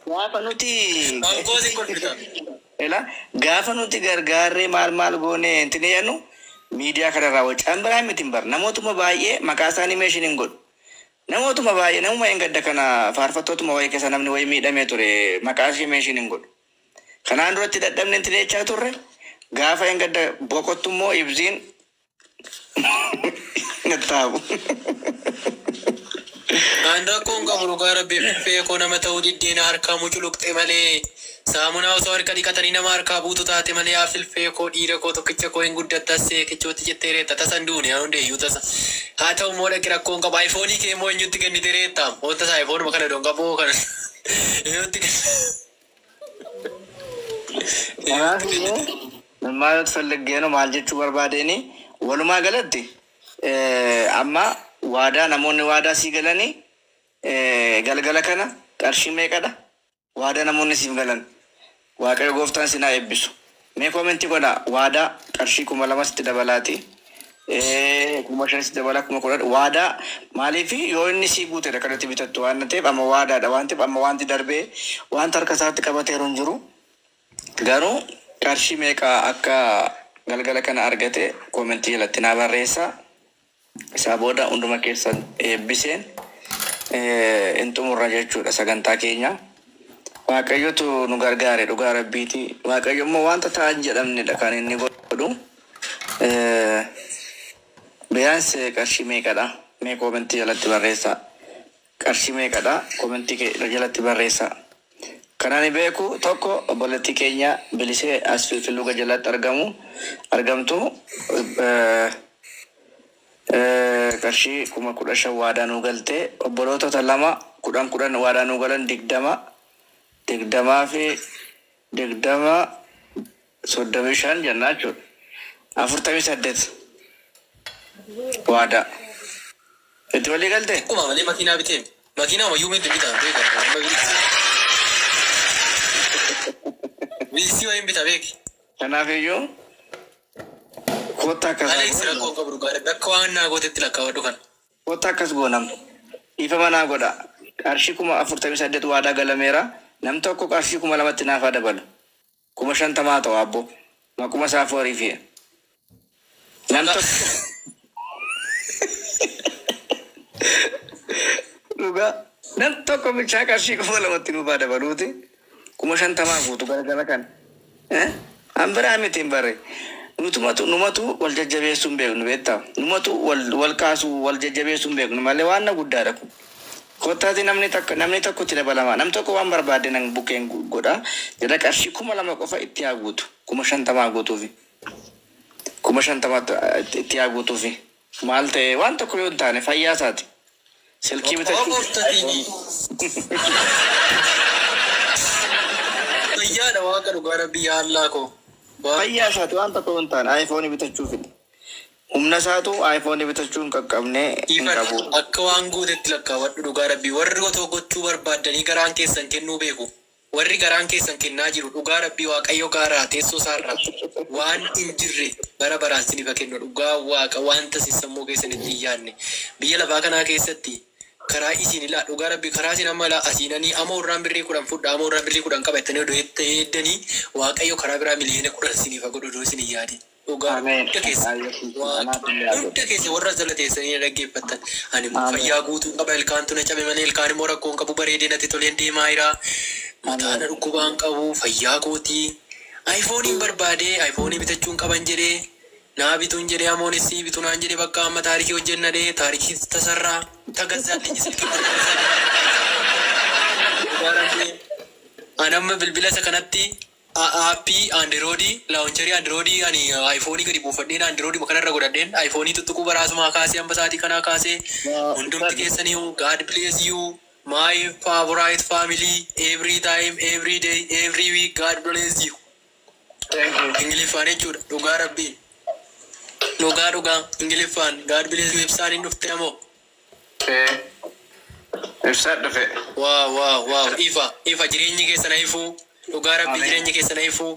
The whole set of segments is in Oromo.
Gaafa nuti Aangoos hin kolfita. Ela gaafa nuti gargaarree maal maal goone intini jennu miidiyaa kanarraa wacaan biraa miti hin bar namootuma baay'ee maqaa isaanii meeshin hin godhu. Namootuma baay'ee namuma hin gadda kana faarfattootuma wayii keessa namni wayii miidhamee ture maqaa ishee meeshin hin godhu. Kanaan duratti dadhabne intini jechaa turre gaafa hin gadda boqottu immoo ibziin gattaabu. Aan rakkoo hin qabu dhugaa rabbii fiffee koo nama ta'uu diddeena harkaa muculuqxe malee saamunaa osoo harka dhiqatanii nama harkaa buutu taate malee yaa filfee koo dhiira koo tokkicha koo hin guddattas kichootti jettee reetta tasan duune yaa hundee iyyuu tasa. Haa ta'u immoo dhaqi rakkoo hin qabu aayifoonii kee immoo eenyutti kennite reetta wanta isaa aayifoonuma kana don qabu kana eenyutti Kanaaf kennite. immoo maal ፈልጌ ነው maal jechuu barbaadeen walumaa galatti amma waadaa namoonni waadaa sii galanii galgala kana qarshii meeqadha? Waadaa namoonni siif galan Waaqayyo gooftaan sinaa eebbisu. Mee koomentii godha waadaa qarshii 2000 sitti dabalaati. 5000 sitti dabalaa 10,000 waadaa maaliif yoo inni sii guutedha kan itti bitattu waan ta'eef amma waadaadha waan ta'eef amma wanti darbee wanta harka isaatti qabateeru hin jiru. Garuu qarshii meeqa akka galgala kana argate koomentii jalatti naa barreessaa. Isaa booda hunduma keessan eebbiseen hin xumurra jechuudha sagantaa keenya. Waaqayyotu nu gargaare dhugaa rabbiiti. Waaqayyo immoo wanta ta'an jedhamnedha kan inni godhu. Biyaans qarshii meeqadha? Mee koomentii jalatti barreessaa. Qarshii meeqadha? Koomentii jalatti barreessaa. Kan ani beeku tokko obboleettii keenya bilisee as filfilluga jalatti argamu argamtu qarshii 15,000 waadaa nuu galtee obbolootota lama 10 10 waadaa nuu galan 20 20 fi 20 35 jennaa jechuudha. 48 waadaa. Itti walii galtee? Akkuma malee makiinaa bitee makiinaa ammayyuu miti bitaa beeka. Wiilsii wayiin bita beeki. Kanaaf iyyuu kottaa akkas Alex rakkoo hin qabu dhugaa akka waan naa gootetti lakkaawwadhu kana. Kottaa akkas goonam. Dhiifama naa godha. Qarshii 48,000 waadaa galameera. Nam tokko qarshii 2000tti naaf haa dabalu. 50,000 ta'u abbo. Maquma isaa foorii fi. Nam tokko dhugaa. Nam tokko bichaa qarshii 2000tti nuuf haa dabaluuti. 50,000 guutu galgala kana. An biraa miti hin barre. Nutumatu numatu wal jajjabeessuu hin beeknu beektaa. Numatu wal wal kaasuu wal jajjabeessuu hin beeknu malee waan na guddaadha kun. Kottaati namni takka namni tokko itti dabalama. Nam tokko waan barbaade nan bukkeen godha. Jedha qarshii 2000 qofa itti haa guutu. 50,000 guutuufi. 50,000 itti haa guutuufi. Maal ta'e waan tokko yoo hin taane fayyaa isaati. Silkii bitachuu. Ooftatiin fayyaadha waaqa dhugaa rabbii yaa Allaa koo. Fayyaa isaati waan tokko yoo hin taane aayifoonii bitachuufi. Humna isaatu aayifoonii bitachuu hin qaqqabne hin qabu. Akka waan guutetti lakkaawwadhu dhugaa rabbii warri otoo gochuu barbaaddanii garaan keessan kennuu beeku. Warri garaan keessan kennaa jiru dhugaa rabbii waaqayyo gaaraa teessoo isaarraa waan hin jirre bara baraan siniif haa kennu dhugaa waaqa waan tasis sammuu keessanitti hin yaadne. Biyya lafaa kanaa keessatti karaa isin ilaa dhugaa rabbii karaa isin amma ilaa asiinanii amma warraan birrii 10 fudhaa amma warraan birrii 10 qaba jettanii odoo heddanii waaqayyo karaa biraa miliyoona 10 siniif haa godhu odoo isin hin yaadin. Dhugaa Ameen. hunda keessa hunda keessa warra jala teessanii dhaggeeffattan ani immoo fayyaa guutuu qaba ilkaantu na cabe malee ilkaan immoo rakkoo hin qabu bareedee natti toleen deemaa jira. Mataa na dhukkubaa hin qabu fayyaa kootii. Aayifooniin barbaadee aayifoonii bitachuu hin qaban jedhee naa bituun jedhee amoonis sii bitu naan jedhee bakka amma taarikii hojjenna dhee taarikii tasarraa tagazzaallee silkii barbaadee. Ani amma bilbila isa kanatti aappii andiroodii laawuncharii andiroodii ani aayifoonii gadi buufadheen andiroodii kanarra godhadheen aayifoonii tuttuquu baraasumaa kaasee amma sa'aatii kanaa kaasee hundumti keessanii God bless you my favorite family every time every day every week God bless you. Ingiliffaan jechuudha dhugaa rabbii dhugaa dhugaa Ingiliffaan God bless you ibsaan hin dhufte amoo. Ibsaan dhufe. Waaw waaw waaw ifa ifa jireenyi keessan ifuu dhugaa rabbii jireenyi keessan ifuu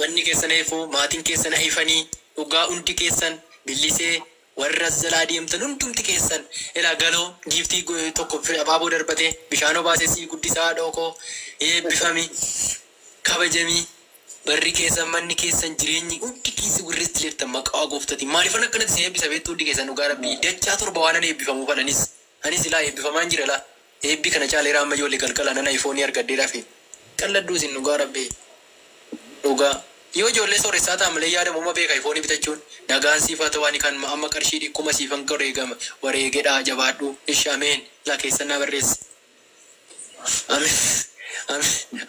manni keessan ifuu maatiin keessan ifanii dhugaa hundi keessan billisee Warra as jalaa deemtan hundumti keessan ilaa galoo giiftii tokko abaaboo darbatee bishaan obaasee sii guddisaa dhookoo eebbifami kabajamii barri keessan manni keessan jireenyi hundi keessi warri jirtan maqaa gooftaatiin maaliifan akkanatti isin eebbisa beektu hundi keessan dhugaa rabbii dachaa torba waan ani eebbifamuu kan anis ilaa eebbifamaan jira laa eebbi kana caaleera amma ijoollee galgala nan iPhone argadhee rafe qalladhuu isin dhugaa rabbii dhugaa yoo ijoollee sooressaa ta'an malee yaadamu amma beeka iPhone bitachuun nagaan siif haa ta'u ani kan amma qarshii kuma siifan wareegama wareegedhaa jabaadhu ishi ameen laa keessan naa barreessi ameen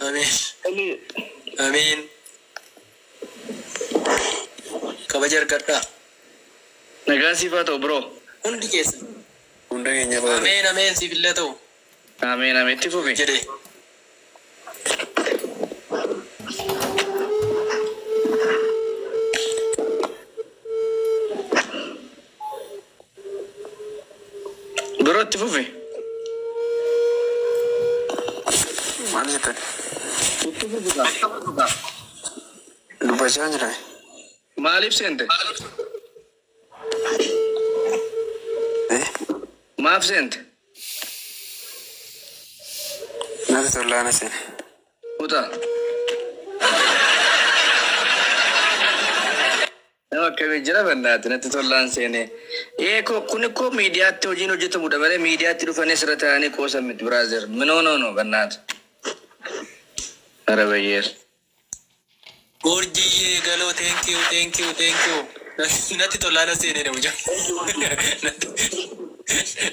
ameen ameen ameen kabaja argadhaa. Nagaan siif haa ta'u bro. Hundi keessan. Hunda keenya faana. Ameen ameen siif illee ta'u. Ameen ameen itti fufi. Jedhe. Bro itti fufi. Maal jettan? Itti fufi. Dubbachaa jira. Maaliif seente? Eh? Maaf seente? Natti tolaan seene. Uta. Nama akkamii jira bannaati natti tolaan seene. Ee kun koo miidiyaatti hojiin hojjetamudha malee miidiyaatti dhufanii asirra taa'anii qoosan miti brother. No no no bannaati. Ara bayyeer. Gorjiyyee galoo thank you thank you thank you. Natti tolaan seenee mucaan.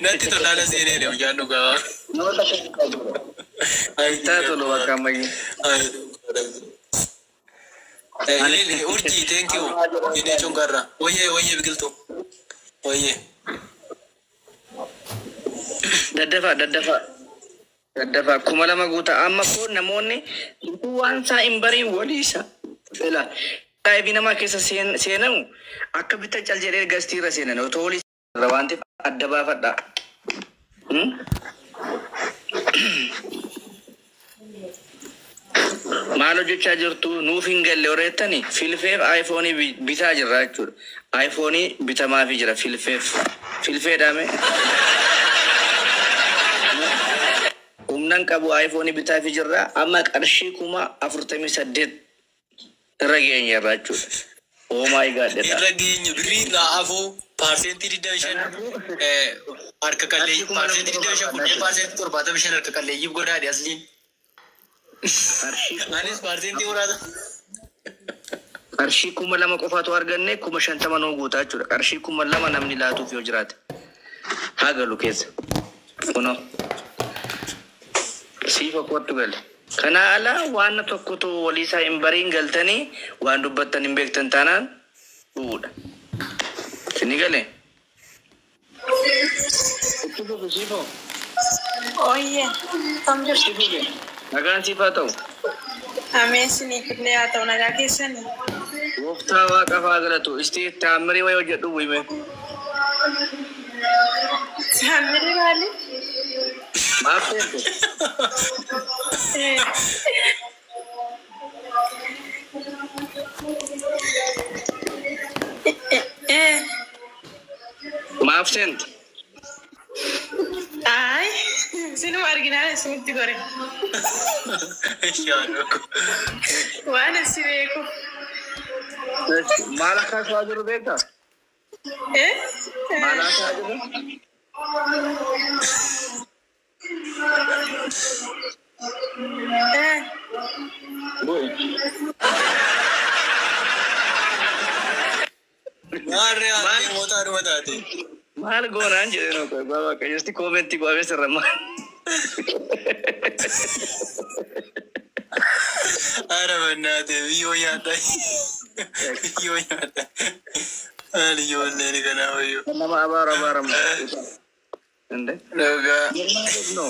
Natti tolaan seenee mucaan dhugaa. Taa tolu bakka ammayyuu. Urjii thank you. Inni chungarra. Wayyee wayyee biqiltuu. Wayyee. Daddafaa daddafaa. Daddafaa 2000 guutaa amma koo namoonni waan isaa hin bariin walii isa. Ila live namaa keessa seenamu akka bitta cal jedhee gastii irra seenan otoo walii irra waan ta'eef adda baafadhaa. Maal hojjechaa jirtu nuuf hin galle horeettani filfeef iPhone bitaa jirra jechuudha. iPhone bitamaafii jira filfeef. Filfeedhaame. Humnan qabu iPhone bitaafii jirra amma qarshii 48,000 irra geenye irra jechuudha. Oh my god. Irra geenye birrii irraa afuu 25% harka qalleeyyii 25% fudhee 75% harka qalleeyyiif godhaadhe asliin. Anis paarsentii muraasa. Qarshii 2000 qofaatu arganne 50,000 nuu guutaa jechuudha. Qarshii 2000 namni laatuuf yoo jiraate. Haa galu keessa. Kunoo. Siifa kottu gale. Kanaa ala waan tokkotu walii isaa hin bariin galtanii waan dubbattan hin beektan taanaan bu'uudha. Isinii galee? Itti fufi siifoo. Ooyyee, kam jirtu? Itti fufi. Nagaan siif haa ta'u. Ameen isiniif illee haa ta'u nagaa keessanii. Gooftaa waaqa haa galatu. Isti taamirii wayii hojjedhu bu'ime. Taamirii maali? Maaf seente? Maaf seente? Ay, sinuma arginaan isinitti gore. Waan asi beeku. Maal akka haasa'aa jiru beektaa? Eh? Maal haasa'aa jiru? Eh. Bu'i. Maarree haati mootaa dhuma taate. Maal goonaan jedhee noo qoy baaba qayyasti koomentii go'amee sirra maal. Ara bannaate biyyoo nyaata. Biyyoo nyaata. Maal ijoolleen kanaa wayyoo. Nama abaaru abaaramu. Inde? Dhugaa. No.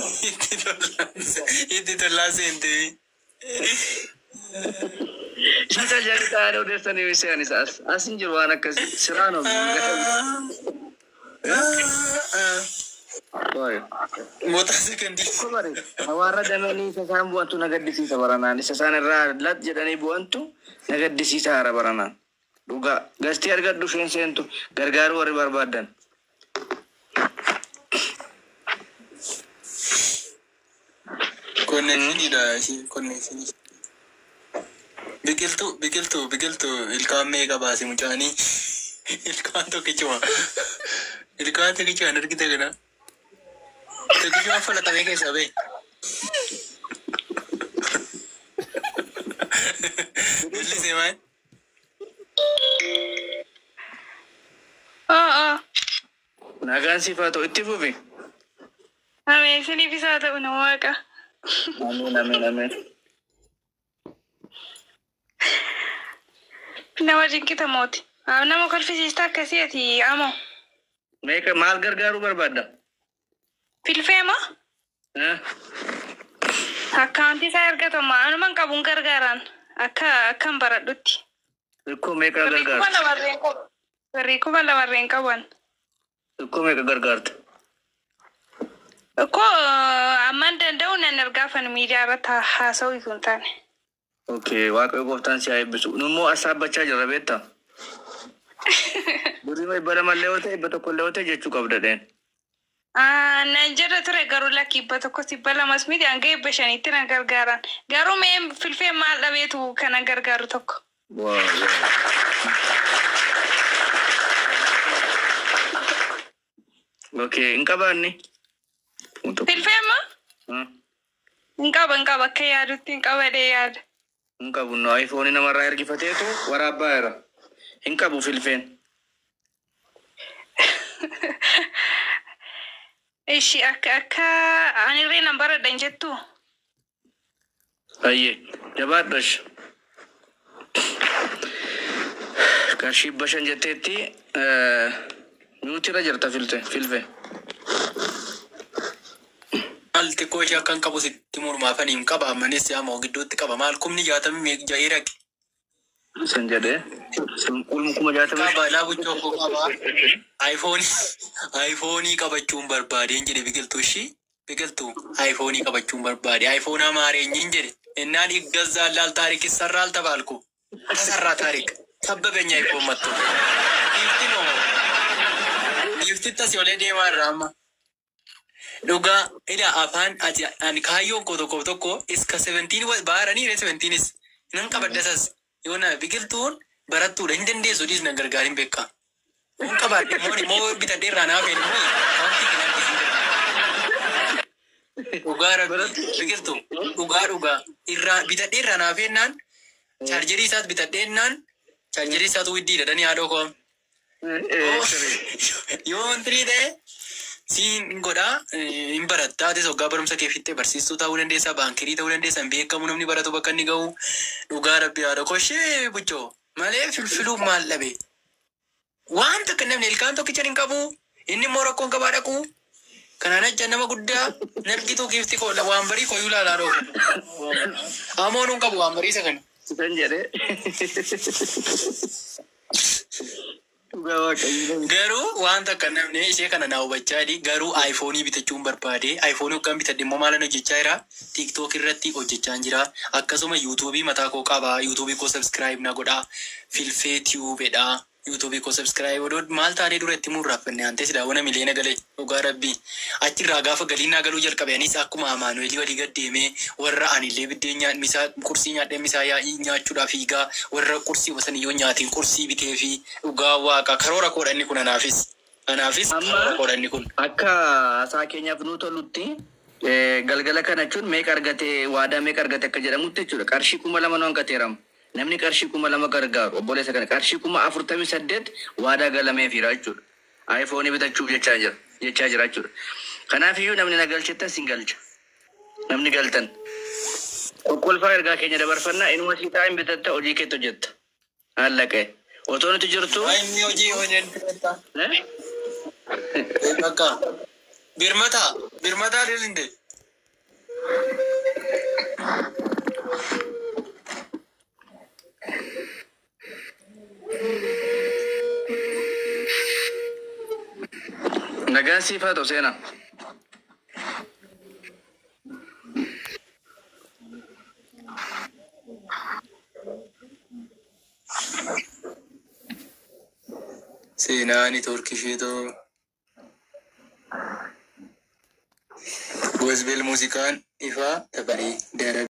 Itti tollaa seentee. Isa jalli taa'anii odeessanii seenis as as hin jiru waan akkasii siraan of. Mootaa sekondii. Hawaarra damanii isa isaan bu'antu na gaddisiisa baranaan. Isa isaan irraa lat jedhanii bu'antu na gaddisiisa haara baranaan. Dhugaa gastii argadhu isheen seentu gargaaruu warri barbaadan. Konnekshinidha isheen konnekshinii. Biqiltuu biqiltuu biqiltuu ilkaan meeqa baase mucaanii? Ilkaan tokkichuma. Ilkaan tokkichuma hin argite kana. Tokkichuma falaxamee keessaa ba'e. Billisee maal? Oo oo. Nagaan siif haa ta'u itti fufi. Ameen isiniifis haa ta'u nama waaqa. Ameen ameen ameen. Nama dinqita mooti. Nama kolfisiista akkasii ati amoo. Meeqa maal gargaaruu barbaadda? Filfeema Eh? akkaawuntii isaa ergatama anuman qabuun gargaaraan akka akkan baradhutti. Xiqqoo meeqa Birrii kuma gargaarta? lamarreen qabu. Birrii kuma lamarreen qaban. Xiqqoo meeqa gargaarta? Koo amman danda'u nan ergaafan miidiyaa irratti haasa'u ituu hin taane. Okay, waaqayyo gooftaan si haa eebbisu. Nu immoo assaabbachaa jirra beektaa? Birrii dhibba lamallee yoo ta'e dhibba tokkollee yoo ta'e jechuu qabda dheen. Nan jedha ture garuu lakki dhibba tokkos dhibba lamas miti hanga dhibba shaniitti nan gargaaran. Garuu mee filfee maal dhabeetu kanan gargaaru tokko. Waa waa. Okay, hin qabaanne. Kun tokko. Filfee ma? Hmm. Hin qaba hin qaba akka yaadutti hin qabadhee yaada. Hin qabu no iPhone namarraa ergifateetu waraabbaa jira. Hin qabu filfeen. Ishi akka akka anirree nan baradha hin jettu. Ayyee jabaadhu ash. Qarshii dhibba shan jetteetti nuutirra jirta filte filfe. Maal xiqqoo ishee akkan qabu sitti mormaafanii hin qaba ammanis moo gidduutti qaba maal kumni jaatamii meeqa ja'ee raqe. San jedhee kuma jaatamii Qaba laa buchoo koo qaba. Aayifoonii aayifoonii qabachuun barbaadeen jedhe biqiltuu ishii biqiltuu aayifoonii qabachuun barbaade aayifoon amaareenyiin jedhe innaan iggazzaallaal taarik ይሰራል ተባልኩ ተሰራ ታሪክ ከበበኝ አይፎን መጥቶ ጊፍቲ ነው ጊፍቲ tas olee deemaa irraa amma dhugaa ila afaan ati ani kaayyoon koo tokko tokko iska 17 baaranii re 17is nan qabadda sas yoona biqiltuun barattuudha hin dandeessu dhiis nan gargaarin beekaa. Kun qabaadhe immoo immoo bitadhee irraa naaf eenyu wanti kinaan dhugaa rabbi biqiltuu dhugaa dhugaa irraa bitadhee irraa naaf ennaan chaarjerii isaas bitadhee ennaan chaarjerii isaatu widdiidha dhanii haadhoo koo. Yoo wanti ta'e siin godhaa hin barattaa atis hoggaa barumsa kee fixxee barsiistuu ta'uu dandeessaa baankirii ta'uu dandeessaa hin beekamu namni baratu bakka inni ga'u dhugaa rabbi haadha koo ishee buchoo malee filfiluuf maal dhabe. Waan tokko namni ilkaan tokkicha hin qabu inni immoo rakkoon qabaa dhaqu kanaan acha nama guddaa nargituu giifti koo waan barii koyyuu laalaa dhoofu. Amoon hin qabu waan barii isa kana. San jedhee. Dhugaa waaqayyo. Garuu waan takka namni ishee kana naa hubachaa jira. Garuu aayifoonii bitachuun barbaade. Aayifoonii hoggaan bitadhe immoo maalan hojjechaa jira? TikTok irratti hojjechaa jira. Akkasuma yuutuubii mataa koo qaba. Yuutuubii koo subscribe na godhaa. Filfee tiyuubedha. Yuutuubii koo subscribe godhoo maal taanee dura itti murraaffanne aantee sidaawwana miliyoona galee dhugaa rabbii. Achirraa gaafa galiin naa galuu jalqabe anis akkuma Amaanu'eelii walii gad deemee warra anillee biddeen misaa qursii nyaadhee misaa yaa'ii nyaachuudhaaf fiigaa warra qursii osoo nyaatiin qursii bitee fi dhugaa waaqa karoora koodha inni kun anaafis. Anaafis Amma karoora koodha inni kun. akka haasaa keenyaaf nuu tolutti galgala kana jechuun meeqa argate waadaa meeqa argate akka jedhamutti jechuudha. Qarshii kuma lama nu hanqateeramu. Namni qarshii kuma lama gargaaru obboleessa kana qarshii 48,000 waadaa galameefiira jechuudha. Aayifoonii bitachuuf jechaa jira jechaa jira jechuudha. Kanaafiyyuu namni na galchettan sin galcha. Namni galtan. Kokkolfaa ergaa keenya dabarfannaa inuma sii taa'in bitatta hojii keetti hojjetta. Allaqee. Otoo nuti jirtu. Inni hojii hojii Eh? Bakka birmataa birmataa dirinde. Nagaan siif haa ta'u seenaa. Seenaa neetwoorkii isheetoo. Gosbel muuziqaan ifaa tafarii dara.